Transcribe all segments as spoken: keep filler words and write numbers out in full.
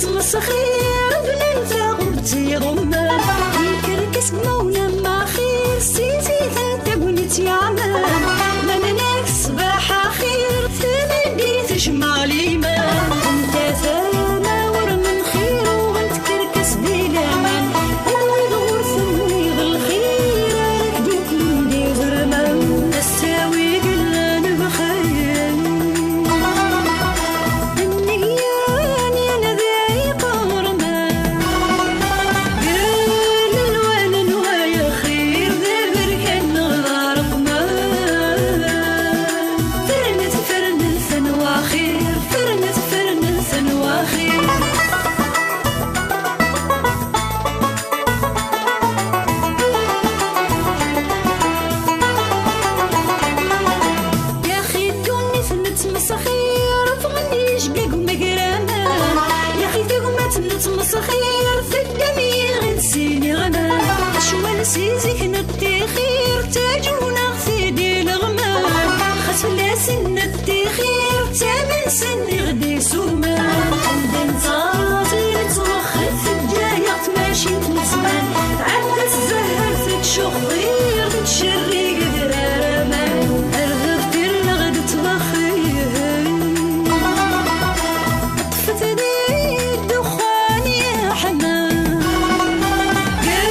Smesxir bnan taɣubt iɣummen, ikerkes deg mawna maxir, si zik n tagnit yeɛmer. Ma nenna-k ṣṣbeḥ axir, tmeddit tejmeɛ liman. Anta tama ur menxir, uɣent kerkes di laman. Wid ur tenwiḍ lxir, ara k-d-uklen d iɣerman. Ass-a wi yellan bxir. Nniya n yendayi qerman, gar lelwan n wayaxir, d aberkan neɣ d areqman. Fernet, fernet, anwa axir, fernet, fernet, anwa axir. Yaxi ddunit nettmesxir, ffɣen yijgag umagraman. Yaxi tagmat nettmesxir, teddam yiɣid sin iɣman. Acwal si zik nettixir, ttaǧun-aɣ-t-id ileɣman. Xas fell-asen nettixir, ttamen-sen i ɣ-d-isuman. Anda nettaẓ i nettwexxir, teǧǧa-yaɣ tmacint n zzman. Tɛedda tzeher tettcuxxir, tettcerrig adrar aman. Ar d tirleɣ d ttwaxir. Ṭṭfet-d ddexxan yeḥman. Gar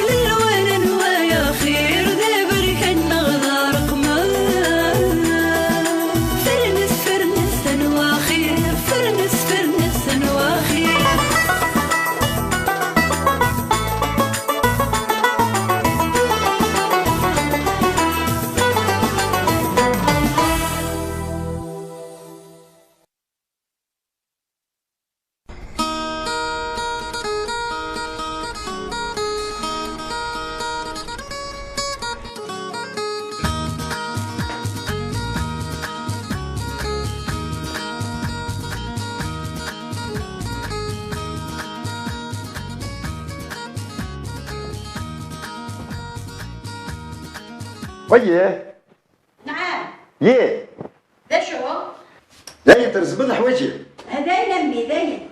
lelwan n wayaxir, d aberkan neɣ d areqman. Fernet, fernet, anwa axir, fernet, fernet, anwa axir. Wayyih. Nɛam. Yih. D acu? Dayen trezmeḍ leḥwayeǧ-im? Dayen a mmi, dayen.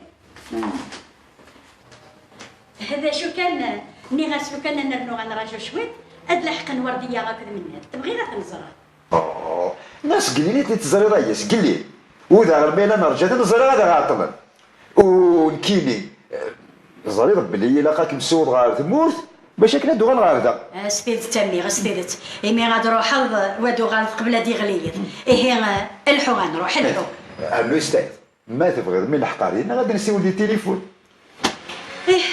D acu kan, nniɣ-as lukan ad nernu ad nraju cwiṭ, ad laḥqen Werdiya akked Mennad. Tebɣiḍ ad ten-ẓreɣ? Oh, ma sgellin i t-teẓriḍ aya, sgellin. U daɣen ma yella nerǧa ad ten-ẓreɣ ad aɣ-ɛeṭṭlen. U nekkini, eh, teẓriḍ belli ilaq ad kem-ssiwḍeɣ ɣer tmurt, bac akken ad d-uɣaleɣ ɣer da. Ah, s tidet a mmi, s tidet. Imi ad d-truḥeḍ, u ad d-tuɣaleḍ qbel ad d-iɣli yiḍ. Ihi, eh, lḥu ad nruḥ, lḥu. Eh, rnu yesɛid. Ma tebɣiḍ mi leḥqer-nneɣ ad nsiwel di tilifun. Ih.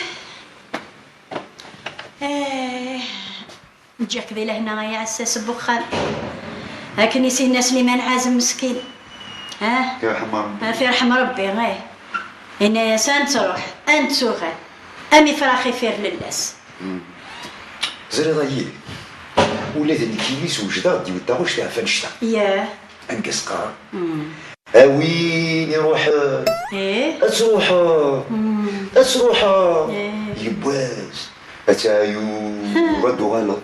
Eh, ǧǧiɣ-k di lehna ay aɛessas n wexxam. Akken i s-yenna Sliman Ɛazem meskin. Ah? Yerḥem Rebbi. Ah, yerḥem Rebbi, eh. Yenna-yas, a nettruḥ, a nettuɣal, am ifrax ifir lellas. Mm. Ẓriḍ a yiri, ula d nekkini swejdeɣ-d yiwet taɣect iɛef annect-a. Yah. Anga s-qqaren. Mm. A win iruḥen, eh? Ad truḥeḍ. Mm. Ad truḥeḍ. Eh. Yiwwas, ad teɛyuḍ, ad d-tuɣaleḍ.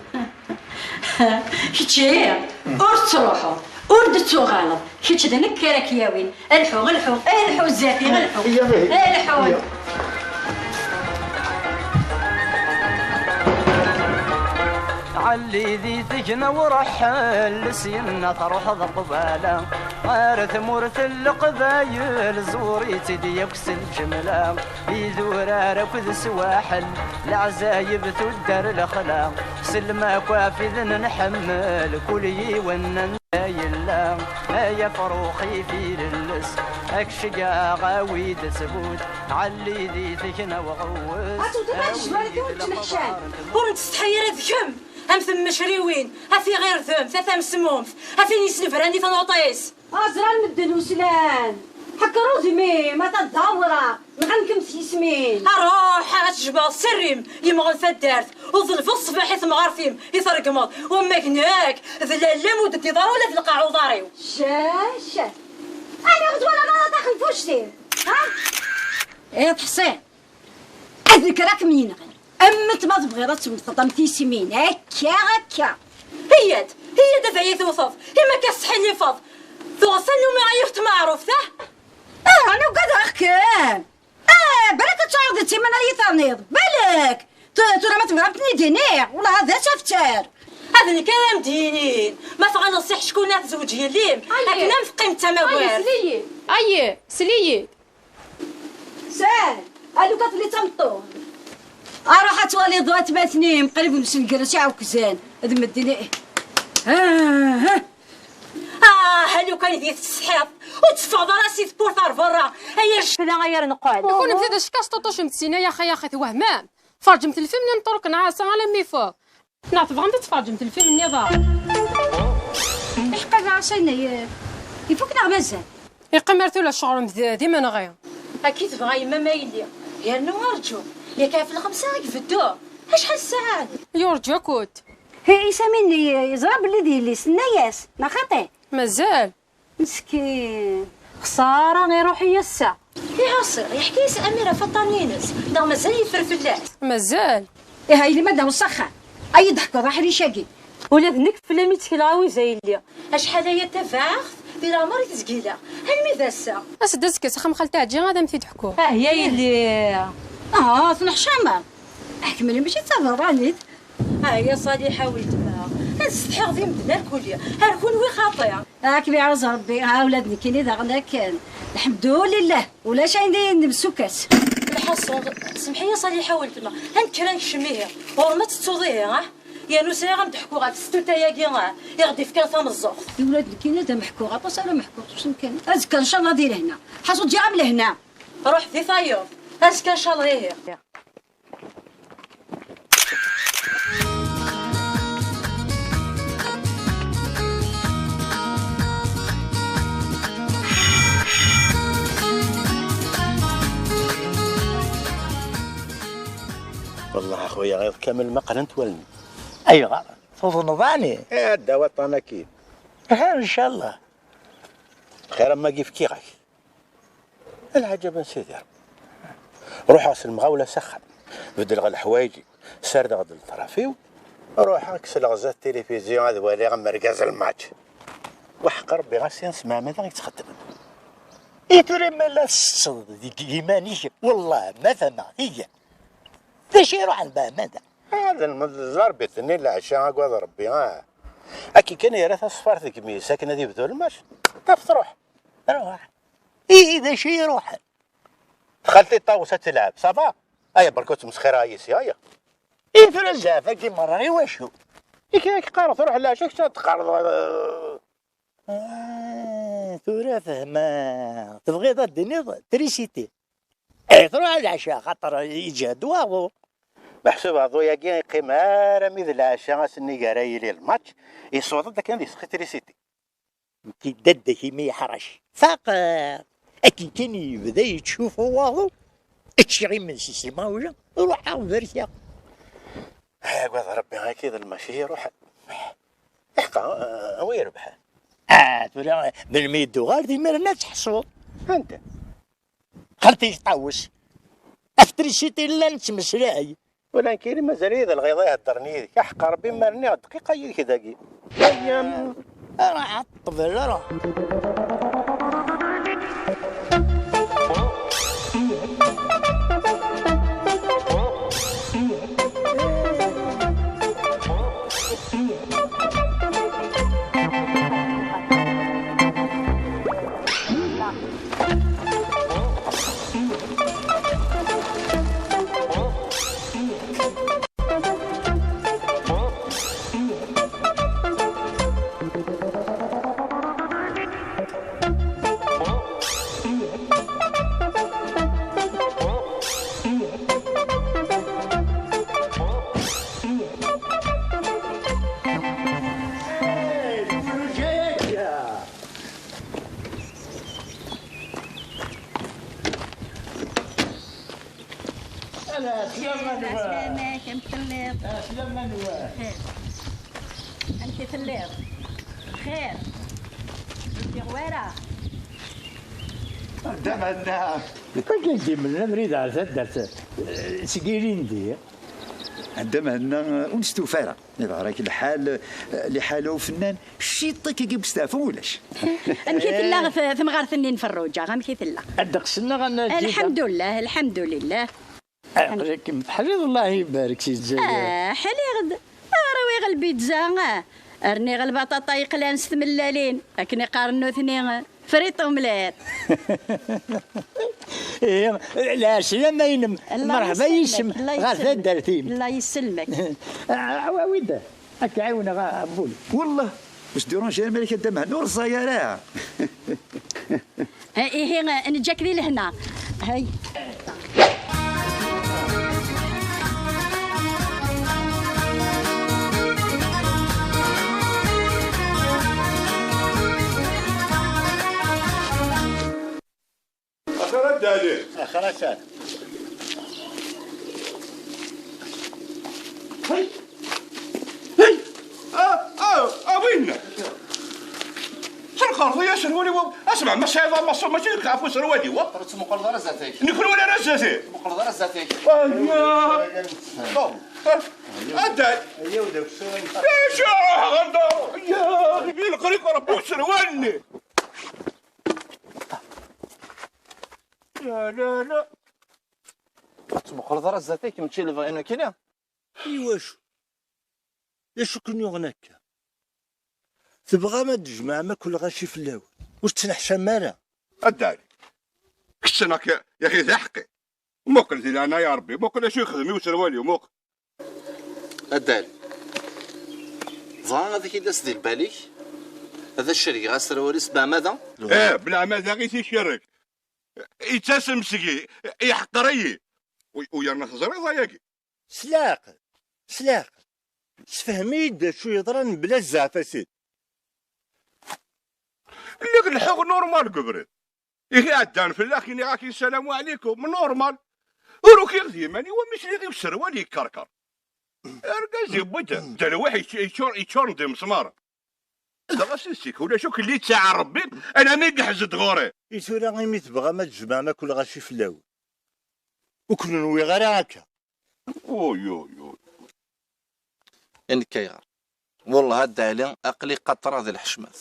Kečči, ur tettruḥuḍ, ur d-tettuɣaleḍ. Kečč d nekk ara k-yawin. Lḥu, lḥu, eh, lḥu zdat-i, lḥu. Iya, ihi. Eh, lḥu. Iya. Ɛelli di tegna uṛeḥḥel, syenna truḥeḍ qbala. Ar tmurt n Leqbayel, ẓur-itt-id yakk s lǧemla. Idurar akked swaḥel, leɛzayeb tuddar lexla. Sellem akk afiden nḥemmel, kul yiwen anda yella. Ay afrux ifirelles, ak-ceggɛeɣ awi-d ttbut. Ɛelli di tegna uɣewwes. Ad tewteḍ ad tejmeɛ tura ttneḥcan. Ur nettsetḥi ara d kemm. Am temmecriwin, a tiɣirdemt, a tamesmumt, a tin yesnebran i tnuṭ-is. Aẓran medden uslan. Ḥekker udem-im, a ta ddawra. Nɣan-kem s yismin. Aruḥ, ad tjemɛeḍ sser-im, yemɣen taddart, u tḍelbeḍ ṣṣbeḥ i temɣart-im, i tregmeḍ. Wamma g nekk, d lalla-m ur d-teddiḍ ara ula d lqaɛ uḍar-iw. Cac. Ani ur twalaḍ ara taxenfuct-im, ha? Iḍ Ḥsin. Ad nekk ara kem-yenɣen. Ammet ma tebɣiḍ ad temmteḍ am tismin. Akka, akka. Iyyat, iyyat ad iyi-tewteḍ. Imi akka tesḥillifeḍ. Tuɣeḍ tannumi ay ur tmeɛruft, ah? Ah, nugadeɣ-kem. Ah, D timen ay terniḍ, balek! Tu-, tura ma tebɣam ad ten-id-iniɣ, wala d asaftar. Ad nekk ara m-d-yinin, ma tɣaleḍ si ḥecku-nni ad tezweǧ yelli-m, akken am teqqim d tamagart. Ayi, sel-iyi-d. Ayi, sel-iyi-d. Sɛan, a lukan telli d tameṭṭut. Aruḥ ad twaliḍ watmaten-im, qrib msengren s iɛekkzan. D medden i-, ah, ah. Ah, a lukan di tesḥiḍ, ur teffɣeḍ ara si tewwurt ar berra. Ay acla ay ar neqqel. Kennemti d ackas tuṭucemt sin ay axay axi twehmem. Ferǧemt lfilm-nni n Ṭurk n Ɛasa alammi ifuk. Neɣ tebɣamt ad tferǧemt lfilm nniḍen? Iḥeqqa d Ɛasa-nni, ifuk neɣ mazal? Iqqim ar tura ccɣel-m d, d imenɣi. Akka i tebɣa yemma ma yelli. Yernu arǧu. Yak ɣef lxemsa i ibeddu. Acḥal ssaɛa? Yurǧu akk. Hi, Isamin yeẓra belli d yelli-s, tenna-yas, neɣ xaṭi? Mazal. Meskin. Xsara, iruḥ-iyi ass-a. Iɛaṣi, yeḥka-yas Amir ɣef waṭṭan-ines, neɣ mazal yeffer fell-as? Mazal. Iha, yelli ma d-aweṣ s axxam. Ay d-ḥkuḍ aḥric-agi. Ula d nekk fell-am i ttekleɣ a wiza yelli. Acḥal aya tabaɛeɣt, di leɛmer i t-zgileɣ. Almi d ass-a. As-d azekka s axxam xalti Ɛǧi ad am-t-id-ḥkuɣ. Ah, ya yelli. Ah, tneḥcameḍ. Ḥekmen mačči d taberranit. Ah, ya Ṣaliḥa weltma. Ad setḥiɣ di medden arkuli. Ar kunwi xaṭi. Ad kem-iɛuz Rebbi. Ha, ula d nekkini daɣen akken. Lḥemdulillah. Ulac ayen i nemsukas. Lḥaṣun, semḥ-iyi a Ṣaliḥa weltma, ad nekker ad nekcem ihi. Ɣur-m ad tettuḍ ihi, ah? Yernu sɛiɣ ad m-d-ḥkuɣ ɣef testut-agi, ah, i ɣ-d-ifkan tameẓẓuɣt. I ula d nekkini ad am-ḥkuɣ, aṭas ara m-ḥkuɣ, tusem kan. Azekka, ncallah, di lehna. Ḥaṣu, ǧǧiɣ-am lehna. Ruḥ di tayeḍ. Azekka, ncallah, ihi. Wellah a xuya, iḍ kamel ma qqnent wallen. Ayɣer? Tuḍneḍ ɛni? Iɛedda waṭṭan akkin. Aha, ncallah. Xir am wagi fkiɣ-ak. Lɛaǧeb n Sidi Ṛebbi. Ruḥeɣ s lemɣawla s axxam. Beddleɣ leḥwayeǧ-iw. Sardeɣ-d leṭraf-iw. Ruḥeɣ kkseɣ zdat tilifizyu ad waliɣ amergaz lmač. Waḥeq Ṛebbi ɣas yan s Meɛmada i yettxeddmen. I tura ma la tsetteḍ deg yiman-ik, wellah ma tama tigi. D acu iruḥen Meɛmada? Ah, d lmend-, d larbit-nni n leɛca, agad Ṛebbi, ah. Akken kan yerra tasfart deg imi-s akken ad yebdu lmač, taf truḥ. Ruḥ. Ihi d acu i iruḥen? Xalti Ṭawes ad telɛeb, ça va? Aya, berka ur ttmesxir ara yis-i, aya. I tura zɛaf-agi merra i wacu? I kra k-qqareɣ truḥ leɛca, kečč ad teqqareḍ, euh. Ah, tura fehmeɣ. Tebɣiḍ ad d-tiniḍ trisiti. Eh, truḥ leɛca, xaṭer yeǧhed waḍu. Meḥsub aḍu-yagi yeqqim armi d leɛca, ass-nni gar ara yili lmač, yesweḍ-d akken ad yesxi trisiti. Nekk d dadda-k imi yeḥṛec. Faqeɣ. Akken kan yebda yettcufu waḍu, ččiɣ imensi s lemɣawla, ruḥeɣ berkeɣ. Agad Ṛebbi, akka i d lmaci iruḥen. Iḥqa, a wi irebḥen? Ah, tura, melmi yedduɣal d imiren ad tḥessuḍ. Anta? Xalti Ṭawes. Af trisiti llan ttmeslay. Wala nekkini mazal-iyi d lɣiḍa iheddren yid-k. Aḥeqq Ṛebbi ma rniɣ dqiqa yid-k dagi. Ayyam. Ruḥ, ṭṭbel, ruḥ. Ala, sslam-nwen. Sslam-ak, amek telliḍ? Sslam-nwen. Bxir. Amek i telliḍ? Bxir. Ur k-giɣ wara. Dda Mhenna. Wagi d-imlen abrid ar taddart, eh, seg ilindi. Dda Mhenna, ur nestufa ara. Iḍher-ak lḥal, eh, liḥala ufennan, ciṭ akka deg usteɛfu ulac. Amek i tella t-, temɣart-nni n Ferruǧa? Amek i tella? Ddeqs-nneɣ a Nna Ǧida. Lḥemdullah, lḥemdulillah. Aql-ikem teḥliḍ, Allah ibarek si Lezzayer. Ah, ḥliɣ-d. Ṛwiɣ lbidza, ah. Rniɣ lbaṭaṭa yeqlan s tmellalin, akken i qqaren nutni, frites omelette. Ihi, lɛeslama-inem. Allah Merḥba yesselmek, yis-m Allah ɣer yesselmek. Taddart-im. Allah yesselmek. Awi-d, ad k-ɛiwneɣ a Bul. Wellah, ur s-dérange ara mliḥ a Dda Mhenni, ur ẓẓay ara. Eh, ihi, eh, neǧǧa-k di lehna. Hay. Axir a Dda Ɛli. Axir a Sɛid. Hey! Hey! Ah, ah, ah, winna! Serqerḍ-iyi aserwal-iw, asma ma sɛiḍ amaṣu, mačči deg ɣef userwal-iw, ah! Ur tettmuquleḍ ara zdat-k. Nekk ur wala ara zdat-i. Ur tettmuquleḍ ara zdat-k. Ah, ya! Bon. Ah, a Dda Ɛli. Acu? Ya, ileqq-ik Rebbi userwal-nni. La, la, la. Ur tettmuquleḍ ara zdat-k, mačči lebɣi-inu kini. Iwacu? D acu ken-yuɣen akka? Tebɣam ad d-tjemɛem akk lɣaci fell-awen? Ur tettneḥcam ara. A Dda Ɛli, kečč-nneɣ ya-, yaxi d aḥeqqi. Muqel di leɛnaya Rebbi, muqel acu yexdem i userwal-iw, muqel. A Dda Ɛli, dɣa ad ak-id-tas di lbal-ik ad as-cergeɣ aserwal-is beɛmada? Eh, beleɛmada i t-icerreg. Yettasem seg-i, iḥeqer-iyi. U, u yerna teẓriḍ ayagi. S leɛqel, s leɛqel. Sefhem-iyi-d d acu yeḍran mebla zzeɛf, a Sidi. Lliɣ leḥḥuɣ normal deg ubrid. Ihi ɛeddan fell-ak, iniɣ-ak ssalamu ɛlikum, normal. Ur ukiɣ d yiman-iw, amek lliɣ i userwal yekkerker. Argaz yewwi-d, d lwaḥ yečč-, yeččur-, yeččuren d imesmaren. Dɣa s zik, ulac akk lli yettaɛer Rebbi, alammi yeḥz-d ɣur-i. I tura imi tebɣam ad tjemɛem akk lɣaci fell-awen? Ur ken-nwiɣ ara akka. Uy, uy, uy. I nekk ayɣer? Wellah a Dda Ɛli, aql-i qaṭreɣ di lḥecmat.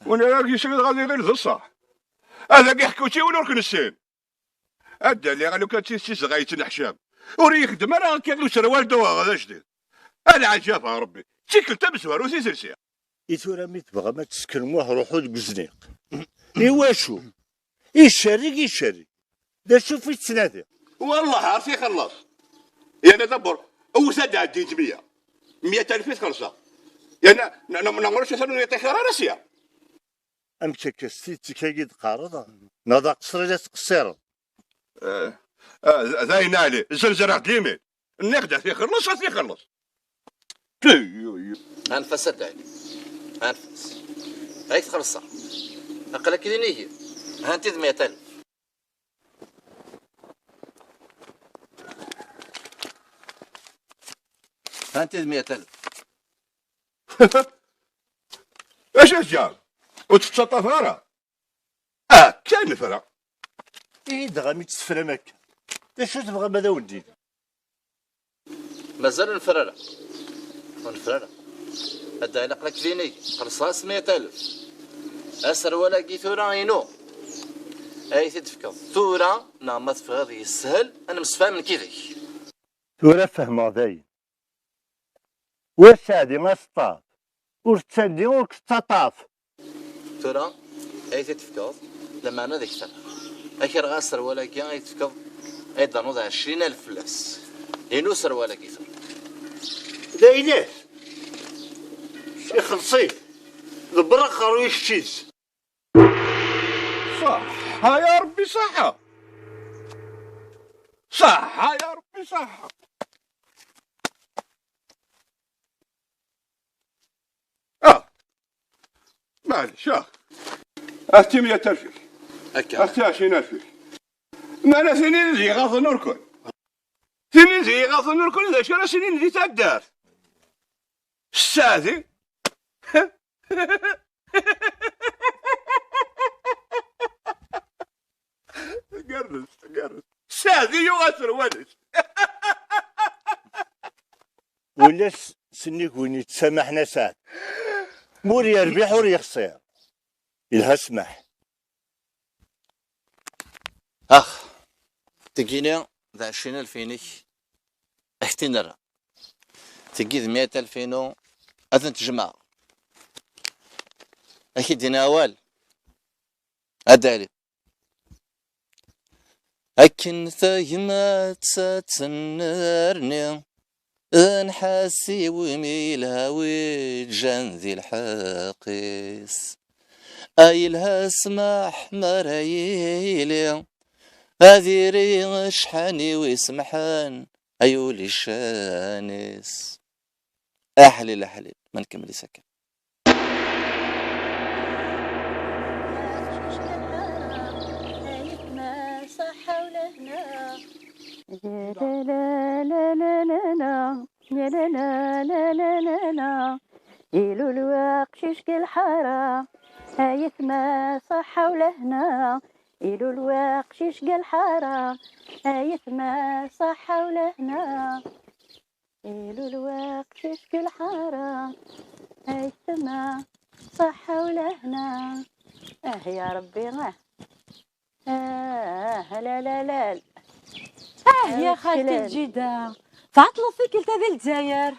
Win ara k-yeslen ɣad iɣil d ṣṣeḥ. Ad ak-iḥku d yiwen ur k-nessin. A Dda Ɛli, lukan d tidet i s-dɣa yettneḥcam. Ur yexdem ara akka i userwal d uɣeɣ d ajdid. A lɛaǧab a Rebbi, d tikkelt tamezwarut i telsiɣ. I tura mi tebɣam ad teskrem wah ruḥu deg uzniq. Iwacu? Icerrig, icerrig. D acu fi tettnadi? Wellah ar t-ixelleṣ. Yerna dabur, wwet ad d-ɛeddint meyya. Meyya alef i txelṣeḍ. Yerna, n-, n-, neɣ ulac atan ur yeṭṭixir ara sya. Amek akka s tidet akka i d-teqqareḍ? Neɣ d aqeṣṣer i la tettqeṣṣireḍ? Eh, eh, d, d ayen ɛli, zzenzereɣ-d limin. Nniɣ-d ad t-ixelleṣ, ad t-ixelleṣ. Anef-as a Dda Ɛli. Anef-as. Ay txelṣeḍ. Aql-ak d inigi. Hanti d meyya alef. Hanti d meyya alef. Acu tga? Ur tettaṭṭaf ara? Akka nefra. Ihi dɣa mi tt-tefram akka, d acu tebɣam ad awen-d-inin? Mazal ur nefra ara. Ur nefra ara. A Dda Ɛli, aql-ak d inig, xelṣeɣ-as meyya alef. Aserwal-agi tura inu. Ay t-id-tefkeḍ tura, neɣ ma tebɣiḍ yeshel, ad nemsefham nekk yid-k. Tura fehmeɣ dayen. Wa Saɛdi aseṭṭaf, ur tettandi ur k-tettaṭṭaf. Tura ay t-id-tefkeḍ, lameɛna ad ak-t-rreɣ. Ad k-rreɣ aserwal-agi ay d-tefkeḍ, ay d-ternuḍ ɛecrin alef fell-as. Inu userwal-agi tura. D ayla-k. Ixelṣ-it. Ḍebber aqerruy-ik kečč-is. Ṣaḥḥa ya Ṛebbi, ṣaḥḥa. Ṣaḥḥa ya Ṛebbi, ṣaḥḥa. Ah, maɛlic, ah. Ati meyya alef-ik. Akka. Ati ɛecrin alef-ik. Meɛna tinin d iɣaḍen ur kun. Tinin d iɣaḍen ur kun, d acu ara s-inin di taddart? Ssaɛdi. Gerrez, gerrez. Saɛdi yuɣ aserwal-is. Ulac sennig win yettsamaḥen a Saɛd. Ma ur yerbiḥ ur yexṣir. Yelha ssmaḥ. Ax. Tigini d ɛecrin alf-inek, ad k-t-in-rreɣ. Tigi d meyat alf-inu, ad tent-jemɛeɣ. Ad k-id-ini awal. Ad d-ali. Akken tagmat ad tennerni, nḥas i wumi yelha wi ǧǧan di lḥeqq-is. Ay yelha ssmaḥ mi ara yili, ad iri cḥani wi semḥen, ay ul ican-is. Aḥlil, aḥlil, ma nkemmel-is akka. Ilul weqcic deg lḥara, ayetma ṣaḥa ulehna. Ilul weqcic deg lḥara, ayetma ṣaḥa ulehna. Ilul weqcic deg lḥara, ayetma ṣaḥa ulehna. Ah ya Rebbi, ah. Ah, la, la, la. Ah, ya xalti lǧida, tɛeṭleḍ tikkelt-a di Lezzayer?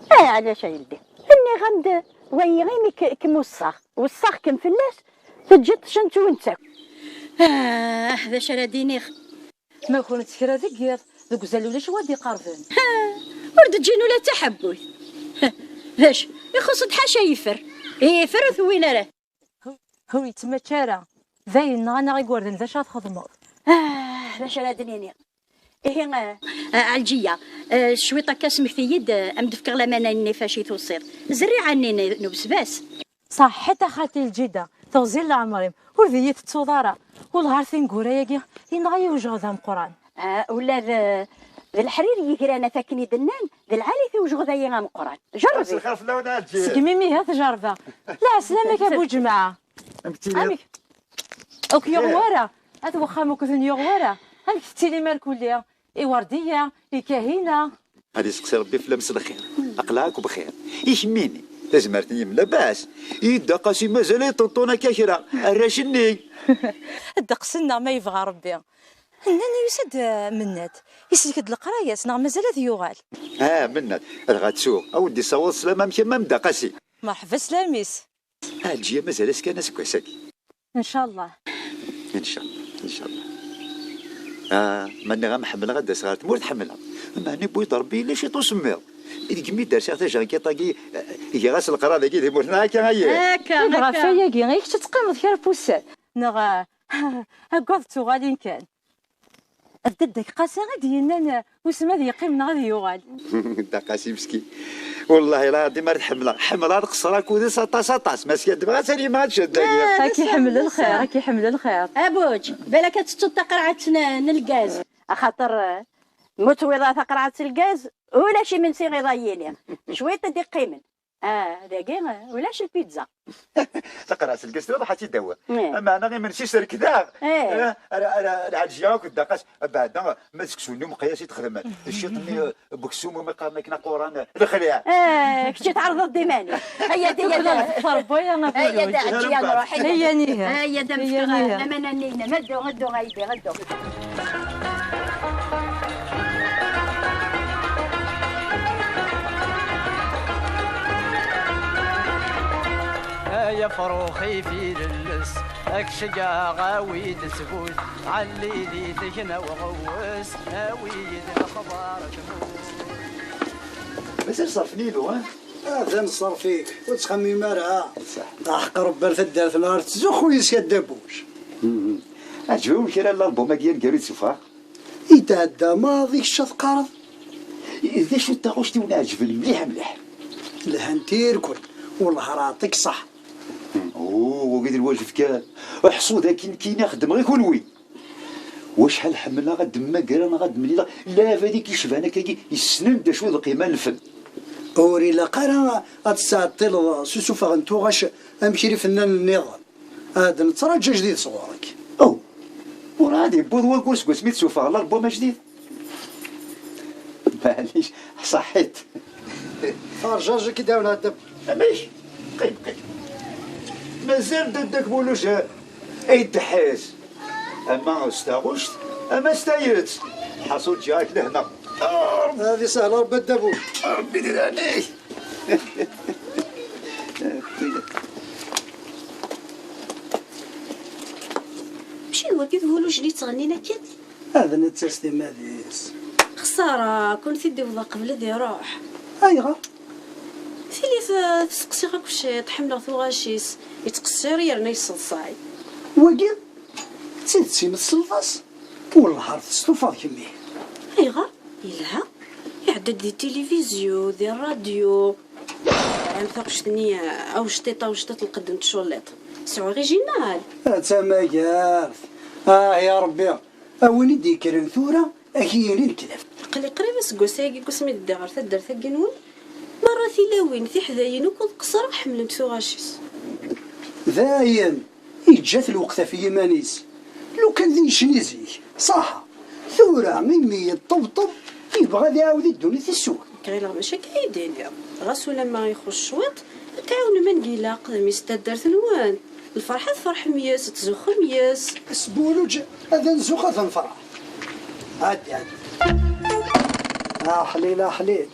Ah, ɛlac a yeldi? Nniɣ-am-d, wayi imi k-, kem-weṣṣaɣ, weṣṣaɣ-kem fell-as, teǧǧiḍ ccan ttwintt akk. Ah, d acu ara d-iniɣ? Ma kunent kra deg yiḍ, deg uzal ulac wa d-iqerben. Ha, ur d-ǧǧin ula d taḥebbuyt. Ha, d acu, ixuṣ-d ḥaca yifer. Yifer ur t-wwin ara. Ur yettmačči ara. Dayen, nɣan-aɣ igerdan, d acu ara txedmeḍ? Ah, d acu ara d-nini? Ihi, ah, ah, Ɛelǧiya, ah, cwiṭ akka smekti-yi-d, ah, am d-fkeɣ laman-nni fac i tusiḍ. Zerriɛa-nni n, n ubesbas. Ṣaḥḥit a xalti lǧida, teɣzi n leɛmer-im, ur d iyi-tettuḍ ara. Wellah ar tineggura-agi, yenɣa-yi wejɣed ameqqran. Ah, ula d, d leḥrir yegran, at akken i d-nnan, d lɛali-t i wejɣed-agi ameqqran. Jerreb-it. Lxir fell-awen a Ɛelǧiya. Segmi mi ha tjerbeɣ. Lɛeslama-k a bu ǧemɛa. Amek tiliḍ? Amek? Ur k-yuɣ wara. At wexxam ur k-ten-yuɣ wara. Amek tettilim ar kulli? I Werdiya, i Kahina. Ad iseqsi Rebbi fell-am s lxir. Aql-aɣ akk bxir. I kemmini, tazmert n yim labas. I Dda Qasi mazal yeṭṭenṭun akka kra. Arrac-nni. Ddeqs-nneɣ ma yebɣa Rebbi. Nnan yusa-d, eh, Mennad. Isellek-d leqraya-s, neɣ mazal ad yuɣal? Ah, Mennad, dɣa ttuɣ. A wen-d-issaweḍ sslam am kemm am Dda Qasi. Merḥba sslam-is. Ɛelǧiya mazal-as kan aseggas-agi. Ncallah. Ncallah, ncallah. Ah, ma nniɣ-am ḥemmleɣ ad d-aseɣ ɣer tmurt, ḥemmleɣ. Meɛna yewwi-d Rebbi yella ciṭ usemmiḍ. Mi deg mi d-rsiɣ tajakiṭ-agi, eh, giɣ-as leqrar dagi di tmurt, neɣ akka ayi? Akka, akka. Ɣef wayagi, i kečč ad teqqimeḍ kra n wussan? Neɣ, ah, agad d tuɣalin kan. D dadda-k Qasi i d-yennan, eh, wissen ma ad yeqqim neɣ ad yuɣal. Dda Qasi meskin. Wellah lɛaḍim ar t-ḥemmleɣ. Ḥemmleɣ ad qeṣṣreɣ akked-s aṭas, aṭas. Ma skadbeɣ ad tali ma ad tcedda. Ah, ad k-iḥemmel lxir, ad k-iḥemmel lxir. Abuǧ, balak ad tettuḍ taqerɛet n, n lgaz. Axaṭer, eh, ma ur tewwiḍ ara taqerɛet n lgaz, ulac imensi iḍ ad yili. Cwiṭ i d-iqqimen. Ah, dagi, eh, ulac lpizza. Taqerɛet n lgaz tura ad tt-id-awiɣ. Eh. Ameɛna imensi serkdeɣ. Eh. Eh, ara, ara, ara ɛelǧiɣ akked Dda Qasi. Abeɛda, ma d seksu-nni umeqyas i d-xedmen. D ciṭ-nni, eh, n weksum, umi qqaren akken aquran, eh, lexliɛ. Eh, kečč tɛerḍeḍ-d iman-ik. Aya-d, aya-d. Aya-d, Ɛelǧiya, nruḥ. Aya niha. Aya-d, am fkeɣ laman-nni-inem. Addu, addu, a yelli, addu. Ay afrux ifilelles, ad k-ceggɛeɣ, awi-d ttbut, ɛelli di tegna uɣewwes, awi-d lexbar tmut. Mazal ṣerfen ilu, ha? Ah, d aneṣṣerf-ik, ur ttxemmim ara. Ṣṣeḥ. Aḥeqq Rebbi ar taddart-nneɣ, ar tettzuxxu yis-k a Dda Buc. Mhm. Ɛǧeb-awen kra n lalbum-agi aneggaru i d-sufɣeɣ? Yetɛedda maḍi kečč ad teqqareḍ? D acu n taɣect i wen-iɛeǧben mliḥ, mliḥ? Lhant irkul, wellah ara aɛṭik ṣṣeḥ. Oh, wagi d lwajeb kan. Ḥṣu d akken kini xeddmeɣ i kunwi. Wacḥal ḥemmleɣ ad d-mmagreɣ neɣ ad d-mlileɣ labad i k-icban akkagi, yessnen d acu d lqima n lfen. Ur ilaq ara ad tettɛeṭṭileḍ s usufeɣ n tuɣac am kra ifennanen nniḍen. Ad nettraǧu ajdid sɣur-k. Oh, urɛad yewweḍ wayyur seg wasmi d-sufeɣ lalbum ajdid. Maɛlic, ṣaḥit. Ferǧaǧ ad k-id-awen ddeb. Amek? Qqim, qqim. Mazal dadda-k Buluc ay d-ḥez. Ama s taɣect, ama s tayet. Lḥaṣul, ǧǧiɣ-ak lehna. Ad isahel Ṛebbi a ddabu. Ṛebbi di leɛnaya-k. Mačči d wagi d wulujen yettɣennin akken? Ad nettas timmad-is. Xsara, kun t-id-iwḍa qbel ad iruḥ. Ayɣer? Tili t-, testeqsi-ɣ akk ciṭ, ḥemmleɣ tuɣac-is, yettqeṣṣir yerna yesseḍsay. Wagi, d tidet i ma tesleḍ-as? Wellah ar testufaḍ kemmi. Ayɣer? Yelha. Iɛedda-d di tilivizyu, di rradyu. Am taɣect-nni, awecṭiṭ, awecṭiṭ, lqedd n tculliḍt. Sɛu original. A tamagart. Ah ya Ṛebbi, a win i d-yekkren tura, ad k-yini lekdeb. Aql-i qrib aseggas-agi deg wasmi d-ddiɣ ɣer taddart-agi-nwen. Merra tilawin, tiḥdayin akk ad qeṣṣreɣ ḥemmlent tuɣac-is. Dayen, yeǧǧa-t lweqt ɣef yiman-is. Lukan d yecni zik, ṣaḥa. Tura, imi yeṭṭebṭeb, yebɣa ad iɛawed i ddunit-is s wa. Nekk ɣileɣ mačči akka i d-tiniḍ. Ɣas ulamma ixuṣ cwiṭ, ad tɛawnem anda ilaq, d mmi-s n taddart-nwen. Lferḥ ad tferḥem yes, ad tzuxxem yes. Asbuluǧ, ad nzuxx, ad nferḥ. Ɛeddi, ɛeddi. Aḥlil, aḥlil.